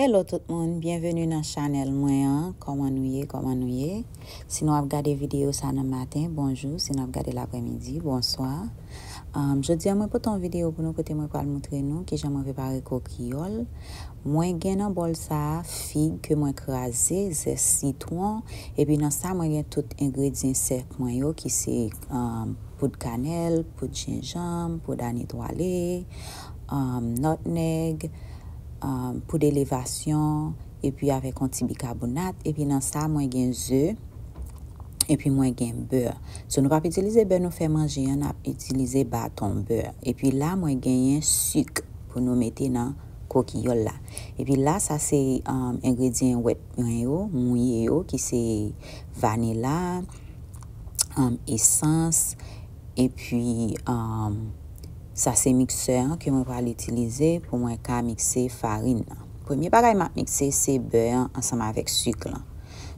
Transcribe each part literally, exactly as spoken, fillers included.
Hello tout moun, byenveni nan chanèl mwen an. Kòman nou ye? Kòman nou ye? Si nou ap gade videyo sa nan maten, bonjou. Si nou ap gade l aprèmidi, bonswa. Um, jodi a mwen pote yon videyo pou nou kote mwen pral montre nou kijan mwen prepare kokiyòl. Mwen gen nan bòl sa a fig ke mwen kraze, zès sitwon, epi nan sa mwen gen tout engredyan sèk mwen yo ki se um, poud kanèl, poud jenjanm, poud anetwale, um, nòtnèg, um, poud elevasyon, epi avèk yon ti bikabonat, epi nan sa mwen gen ze, epi mwen gen bè. So nou p ap itilize bè nou fè manje an, n ap itilize baton bè. Epi la mwen genyen sik pou nou mete nan kokiyòl la. Epi la sa se um, engredyan wèt mwen yo, mouye yo, ki se vanila, um, esans, epi um, sa se miksè an ke mwen pral itilize pou mwen ka mikse farin nan. Premye bagay m ap mikse se bè an ansanm avèk sik lan.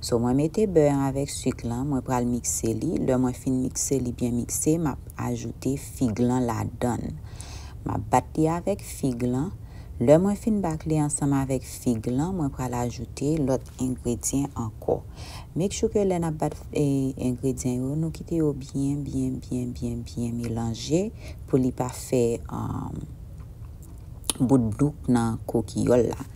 So mwen mete bè an avèk sik lan, mwen pral mikse li. Lè mwen fin mikse li byen mikse, m ap ajoute fig lan ladan l. M ap bat li avèk fig lan. Lè mwen fin bat li ansanm avèk fig lan, mwen pral ajoute lòt engredyan ankò. Make sure ke lè n ap bat e, engredyan yo, nou kite yo byen, byen, byen, byen, byen melanje pou li pa fè um, bout blouk nan kokiyòl la.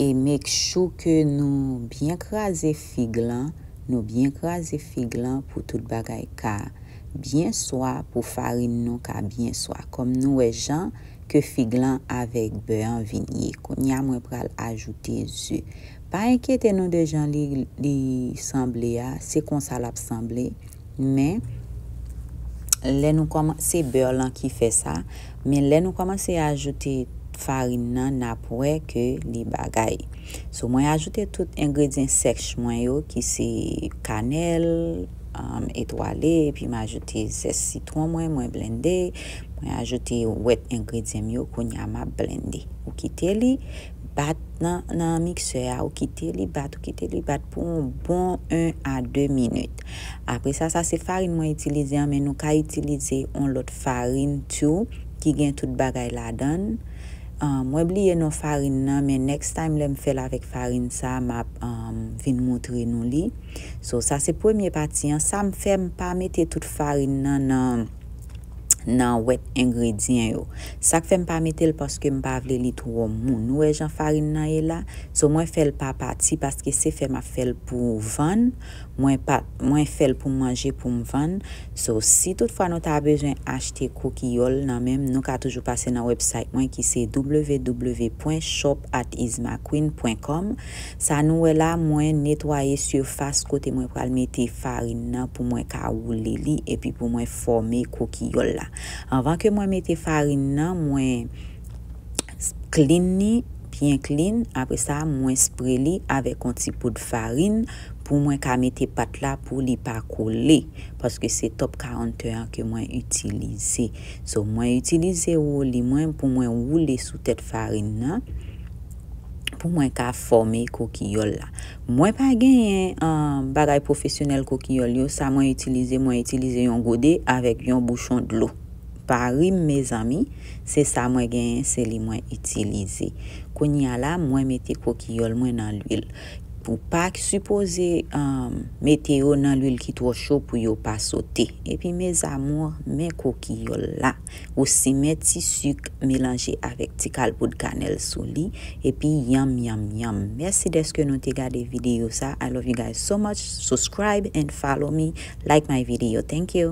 E make sure ke nou byen kraze fig lan, nou byen kraze fig lan pou tout bagay ka byen swa, pou farin nou ka byen swa. Kòm nou wè jan ke fig lan avèk bè an vin ye. Kounye a mwen pral ajoute ze. Pa enkyete nou de jan li, li sanble a, se konsa l ap sanble. Men, lè nou kòmanse, se bè lan ki fè sa, men lè nou kòmanse ajoute farin nan, n ap wè ke li bagay. So, mwen ajoute tout engredyan sèch mwen yo, ki se kanèl, um, etwale, epi m ajoute zès sitwon mwen, mwen blende, mwen ajoute wèt engredyan m yo, kounye a m ap blende. Ou kite li bat nan, nan miksè a, ou kite li bat, ou kite li bat pou yon bon en a de minit. Apre sa, sa se farin mwen itilize an, men nou ka itilize yon lòt farin tou ki gen tout bagay ladan l. Ah, mwen bliye non farin nan, men next time lè m fè l avèk farin sa, m ap, um, vin montre nou li. So, sa se premye pati an. Sa m fè, m pa mete tout farin nan nan, nan wèt engredyan yo. Sa k fè m pa mete l paske m pa vle li twò mou. Nou wè jan farin nan ye la? So, mwen fè l pa pati paske se fè m ap fè l pou vann. Mwen pa, mwen fè l pou m manje, pou m vann. So, si toutfwa nou ta bezwen achte kokiyòl nan men m, nou ka toujou pase nan website mwen ki se w w w point shop at ismaqueen point com. Sa nou wè la, mwen netwaye sifas kote mwen pral mete farin nan pou mwen ka woule li epi pou mwen fòme kokiyòl la. Anvan ke mwen mete farin nan, mwen clean li, byen clean. Apre sa, mwen spre li avèk yon ti poud farin pou mwen ka mete pat la pou li pa kole, paske se top counter an ke mwen itilize. So, mwen itilize woli mwen pou mwen woule sou tèt farin nan, pou mwen ka fòme kokiyòl la. Mwen pa genyen, ah, bagay pwofesyonèl kokiyòl yo, sa mwen itilize, mwen itilize yon gode avèk yon bouchon dlo. Pari m, mezanmi, se sa mwen genyen, se li mwen itilize. Kounye a la, mwen mete kokiyòl mwen nan lwil. Ou pa sipoze, um, mete yo nan lwil ki twò cho pou yo pa sote. Epi, mes amours, men kokiyòl la. Ou simen ti sik melanje avèk ti kal poud kanèl sou li. Epi, yanm, yanm, yanm. Mèsi dèske nou te gade videyo sa. I love you guys so much. Subscribe and follow me. Like my video. Thank you.